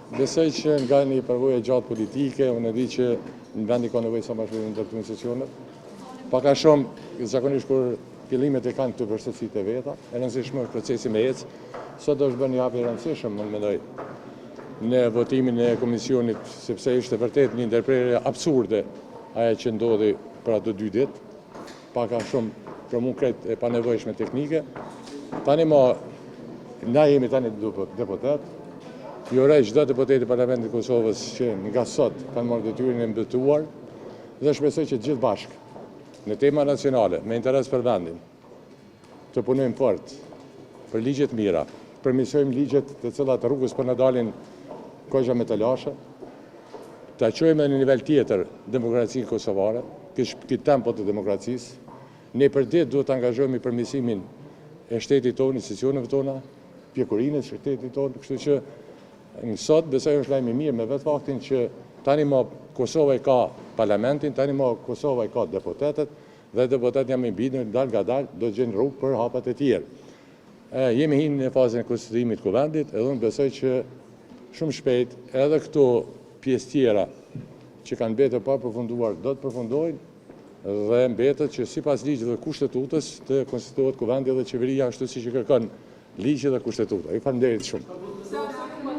Besoj që nga një përvojë e gjatë politike, unë e di që në vendi ka nevojë sa më shpejt me ndërtu institucionet. Pak a shumë, zakonisht kur fillimet e kanë këto vështirësitë e veta, e rëndësishme është procesi me ecë. Sot është bërë një hap i rëndësishëm, unë mendoj, në votimin e komisionit, sepse ishte vërtet një ndërprerje absurde ajo që ndodhi për ato dy ditë. Pak a shumë për mu krejt e panevojshme teknike. Tani ma, na jemi tani deputet, ju uroj çdo deputeti i Parlamentit të Kosovës që nga sot kanë marrë detyrën e betuar dhe shpresoj që të gjithë bashkë në tema nacionale, me interes për vendin, të punojmë fort për ligje të mira, përmirësojmë ligjet të cilat rrugës po na dalin goxha me telashe, ta çojmë në një nivel tjetër demokracinë kosovare, këtë tempo të demokracisë. Ne për ditë duhet të angazhohemi përmirësimin e shtetit tonë, institucioneve tona, pjekurinë e shtetit tonë, kështu që në sot besoj është lajm i mirë me vetë faktin që tani ma Kosova i ka parlamentin, tani ma Kosova i ka deputetët dhe deputetët jam i bindur dal nga dal do të gjejnë rrugë për hapat e tjerë. Jemi hinë në fazën e konstituimit të kuvendit edhe unë besoj që shumë shpejt edhe këto pjesë tjera që kanë mbetur pa përfunduar do të përfundojnë dhe mbetet që sipas ligjit dhe kushtetutës të konstituohet kuvendi dhe qeveria ashtu siç e kërkon ligji dhe kushtetuta. Ju faleminderit shumë.